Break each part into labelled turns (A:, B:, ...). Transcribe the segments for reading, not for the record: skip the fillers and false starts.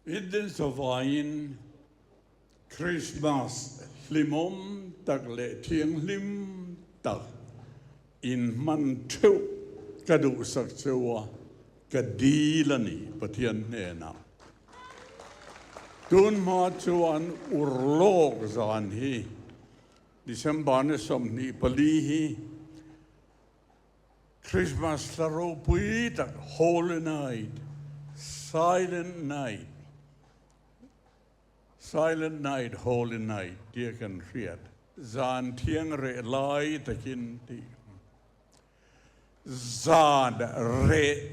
A: Eden zavaiin Krismas hlimawm tak leh thianghlim tak inhman theuh ka duhsak cheu a, ka dil a ni Pathian hnenah. Tun hma chuan urlawk zan hi December ni 24 hi Christmas hla ropui tak Holy Night, Silent Night, Silent Night, Holy Night tia kan hriat zan thiang reh lai takin tih zan reh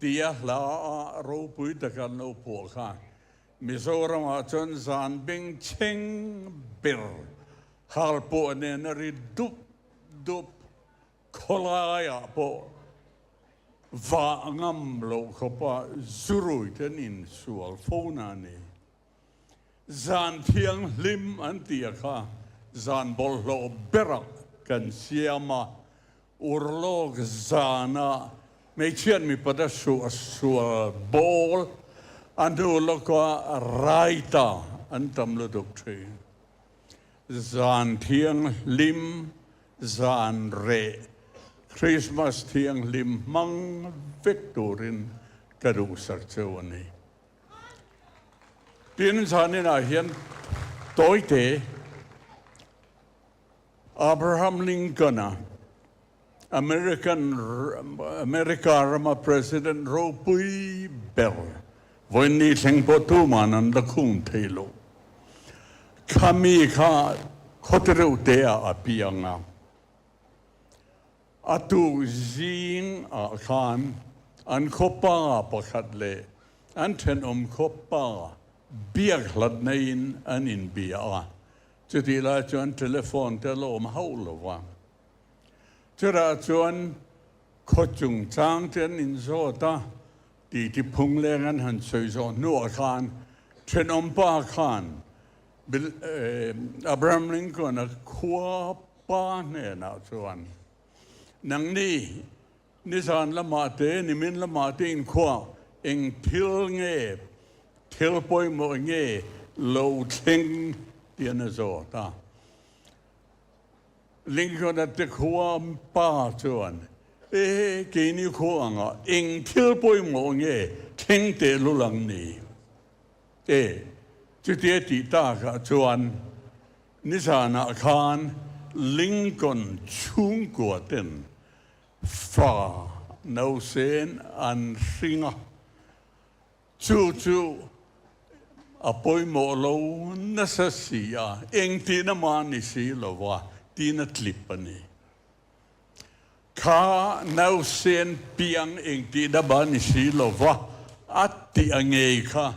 A: tia hla a ropui taka an lo phuah kha Mizoramah chuan zan bengchheng ber halpuah nen a ri dup dup khawlaiah pawh vah ngam loh khawpa zurui te an insual fo na a ni. Zan thianghlim an tih a kha zan bawlhhlawh berah kan siam a, urlawk zana hmeichhiat mipat a suahsual bawl a hnu lawka raita an tam lutuk thin. Zan thianghlim, zan reh, Christmas thianghlim hmang vek turin ka duhsak cheu a ni. Tin, zaninah hian tawite Abraham Lincoln-a, American America rama President ropui ber, vawiin thleng pawh tuman an la khung thei lo. Khami kha khawte reuh te ah a piang a. A tuk zing ah khan an khawpa pakhat leh an thenawm khawpa biak hlat neiin an inbia a. Chutih lai chuan telephone te a la awm hauh lo va. Chutah chuan khaw chungchang te an inzawt a, titi phung leng an han sawi zawh hnuah khan thenawmpa khan Abraham Lincoln-a khua pa hnenah chuan, Nangni nizan lamah te, nimin lamah te inkhua eng thil nge, thil pawimawh nge lo thleng tian a zawt a. Lincoln-a te khua pa chuan, E, keini khua angah eng thil pawimawh nge thleng tehlul ang ni? E, chutia tih takah chuan nizanah khan Lincoln chhungkua ten fa nausen an hring a, Chu chu a pawimawh lo nasa si a, engtin ama ni si lo va tiin a tlip a ni. Kha nausen piang engtin ama ni si lo va a tih a ngei kha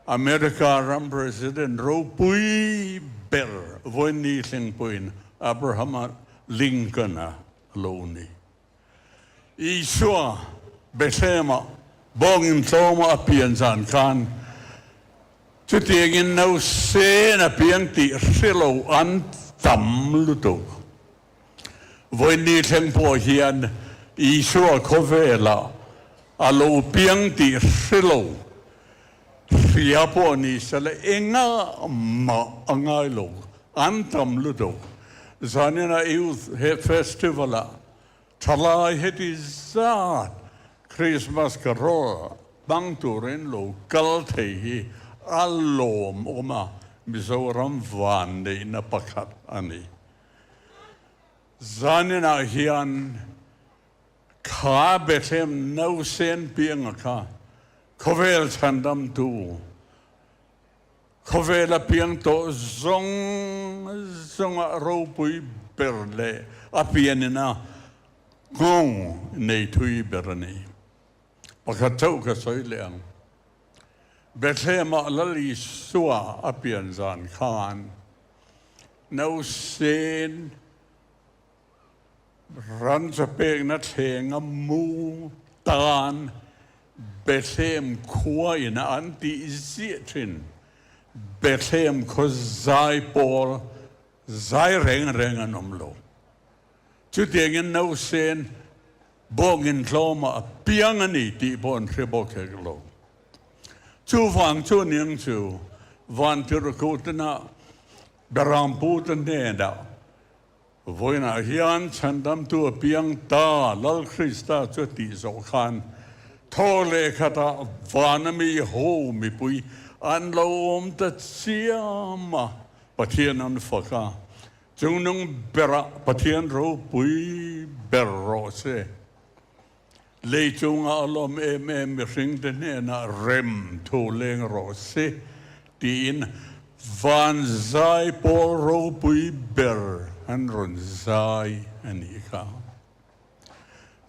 A: America ram President ropui ber vawiin thleng pawhin Abraham Lincoln-a lo ni. Isua Bethlehem-ah bawngin tlawma a pian zan khan chutiangin nausen a piang tih hre lo an tam lutuk. Vawiin thleng pawh hian Isua khawvelah a lo piang tih hre lo hria pawh ni sela engah mah a ngai lo, an tam lutuk. Zanina Youth Festival-ah thalai heti zat Christmas carol hmang turin lo kal thei hi a lawmawm a, Mizoram vanneihna pakhat a ni. Zaninah hian Kha Bethlehem nausen pianga kha khawvel chhandamtu, khawvela piang tawh zawng zawnga ropui ber leh a pianina nghawng nei thui ber a ni. Pakhat chauh ka sawi leh ang. Bethlehem-ah Lal Isua a pian zan khan nausen Ran chapekna thlenga mu tan Bethlehem khua ina an tih ziah thin. Bethlehem khaw zai pawl zai reng reng an awm lo. Chutiangin nausen bawngin tlawmah a piang a ni tih pawh an hre bawk hek lo. Chuvang chu aniang chu Vantirhkohtena Berampute hnenah Vawiinah hian chhandamtu a piang ta, Lal Krista chu a tih zawh khan thaw leh khatah vana mi ho mipui an lo awm ta chiam a, Pathian an fak a, Chungnung berah Pathian ropui ber rawh se. Lei chungah a lawm em em mihringte hnenah rem thu leng rawh se tiin van zai pawl ropui ber an rawn zai a nih kha.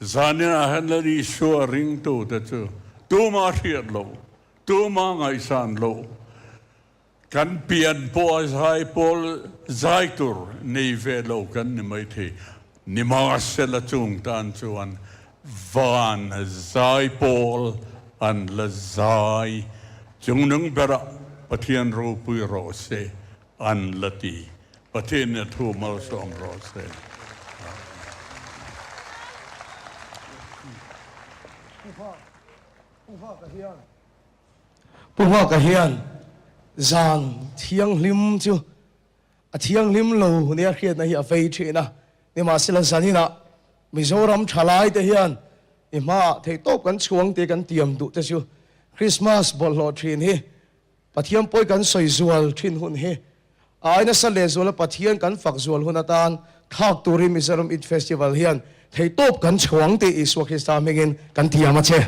A: Zaninah hian Lal Isua ringtute chu tuma hriat loh, tuma ngaihsan loh, Kan pian pawh a zai pawl zai tur nei ve lo kan ni maithei. Nimahsela chung tan chuan van zai pawl an la zai chungnung berah Pathian ropui rawh se an la ti. Pathian in a thu malsawm rawh se.
B: Amen. Pu Nghaka hian zan thianghlim chu a thianghlim lo nia hriatna hi a vei thin a, nimahsela zaninah Mizoram thalaite hian i hmaah theihtawp kan chhuang tih kan tiam duh te chu Krismas bawlhhlawh thin hi Pathian pawi kan sawi zual thin hun hi a ai nasa lehzuala Pathian kan fak zual hun atan thlak turin Mizoram Eid Festival hian theihtawp kan chhuang tih Isua Krista hmingin kan tiam a che.